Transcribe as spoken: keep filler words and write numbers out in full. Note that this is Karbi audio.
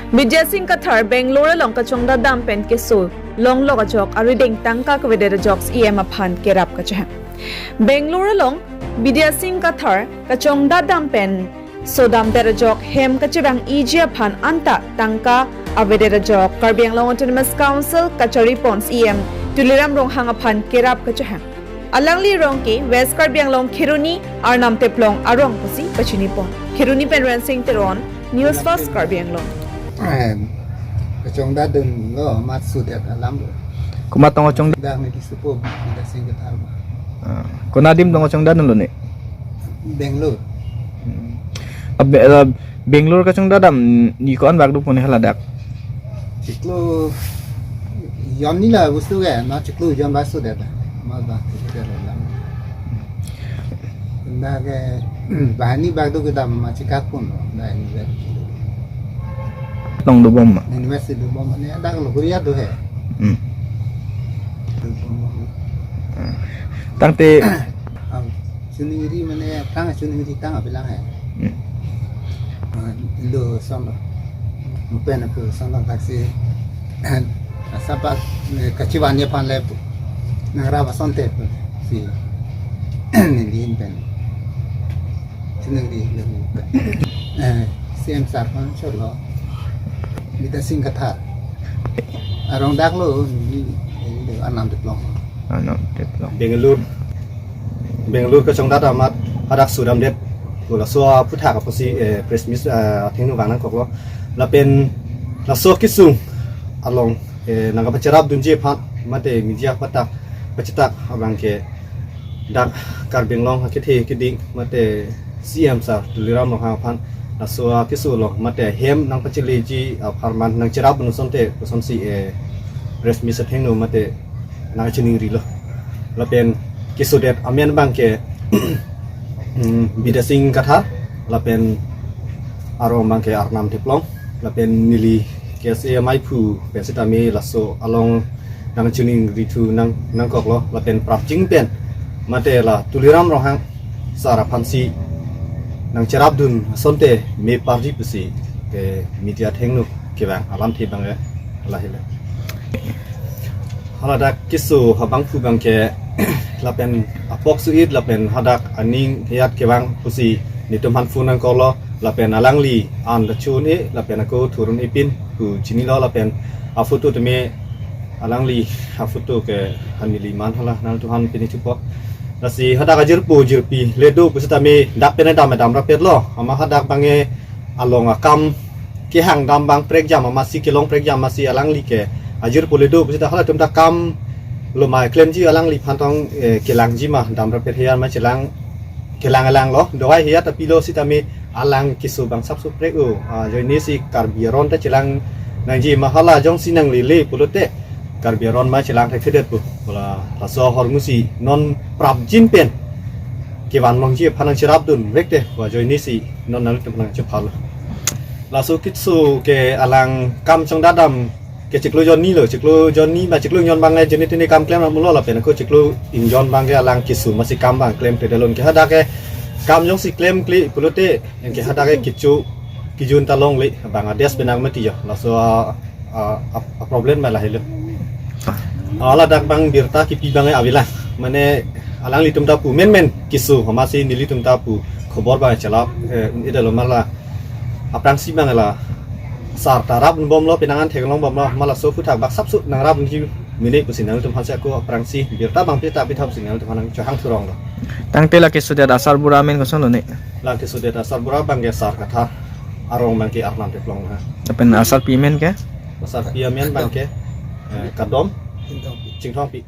Bidya Sing Kathar Bangalore along kachongdat dam pen keso longlok ajok arideng tangka kavedet ajok C E M aphan kerap kachohang. Bangalore along Bidya Sing Kathar kachongdat dam pen sodamdet ajok hem kachevang iji aphan anta tangka avedet ajok Karbi Anglong Autonomous Council kachari pon C E M Tuliram Ronghang aphan kerap kachohang. Alangli arong ke West Karbi Anglong Kheroni Arnam Teplong arong pusi pachini pon. Kheroni pen Rensing Teron, News Fast Karbi Anglong. Em, kachongdat dunlo, mat sudet alam lo. Komat tong kachongdat? Dak ni di supo, Bidya Sing Kathar ma. Ah, konat adim tong kachongdat dunlo ni? Bangalore. Hmm. Ab-, eh, Bangalore kachongdat dam ni ko-an bak do pon haladak? Chiklo jon ni la bostu ke, ma chiklo jon bak sudet. Ma bak sudet alam. Dak ke, banghini bak do kedam ma chikak pon lo, banghini bak. Tong dobom ma? University dobom ma, ne dak lo Korea do he. Hmm. Dobom ma. Tangte, ah, chuningri mane, tang chuningri tang abilang he. Hmm. Ah, indo son lo. Mupen aku son lo taksi. Asap, eh, kachivan ye aphan le nangrap asonte pusi neli ahin pen. Chiningri le, eh, C E M sir aphan cholo. Bidya Sing Kathar. Arong dak lo, neli, neli Arnam Teplong. Arnam Teplong. Bangalore. Bangalore kachongdat amat hadak sodamdet. Laso aphuthak apotsi, eh, press meet, eh, athengno vang nangkoklo. Lapen laso kesung along, eh, nangkapacherap dunji aphan mate media patak pachitak abang ke dak Karbi Anglong akethe keding mate C E M sir Tuliram Ronghang aphan laso keso along mate hem nangpacheleji apharman nangcherap dun asonte kosonsi, eh, press meet athengno mate nangchiningrilo. Lapen kesodet amen abang ke, mm, Bidya Sing Kathar, lapen arong abang ke Arnam Teplong, lapen neli K S A maiphu pen sitame laso along nangchiningri thu nang, nangkoklo, lapen prapjin pen mate la Tuliram Ronghang sir aphansi nangcherap dun asonte me parji pusi ke media athengno kevang alamthe abang ke lahelo. Haladak keso abangphu abang ke lapen apok su-it lapen hadak aning hiyat kevang pusi netum aphan phone nangkoklo lapen alangli an ta chun-e lapen ako thurun-e pin pu chinilo lapen aphoto tame alangli aphoto ke hanili man hala nangtum aphan pini chupo. Lasi hadak ajirpo jirpi le do pusitame dak pen dam dam rapetlo. Amat hadak abang ke along akam kehang dam abang prekjam amatsi kelong prekjam amatsi alangli ke ajirpo le do pusita halatum ta kam lomai klemji alangliphan tong, eh, kelangji ma dam rapet heyan ma chelang kelang alang lo. Dohai hiyat apilo sitame alang keso abang sapso prek o. Ah, ajoine si Karbi aron ta chelang nangji ma hala jongsi nanglele pulote Karbi aron ma chelang thekthedet pu. Hala laso ahormu si non prapjin pen kevan longji aphan nangcherap dunvekte pu ajoine si non nangtum nangchepal. Laso keso ke alang kam chongdat dam ke chiklo jon ni lo, chiklo jon ni ma chiklo jon abang le jeni tini kam klem amulo lapen ako chiklo injon abang ke alang keso amatsi kam abang klemkledet along ke hadak ke kam jongsi klemkle pulote anke hadak ke kecho kejun ta longle Bangladesh pen nangmati jo. Laso a, a, a, a problem abang lahelo. Haladak abang birta kipi abang ke avelang. Mane alanglitum ta pu menmen keso amatsi nelitum ta pu khobor abang chelap, eh, un-edetlo ma la aphrangsi abang la sar ta rap bomlo penang an theklong bomlo ma laso aphuthak bak sapso nangrap ji mene pusi nangtum aphansi ako aphrangsi birta abang pita pithap si nangtum aphan nangchohang thuronglo. Tangte la kesodet asarbura amen kosonlo ni? La kesodet asarbura abang ke sar Kathar, arong abang ke Arnam Teplong ha. Lapen asarpi amen ke? Asarpi amen abang ke, eh, Kadom Chingthongpi.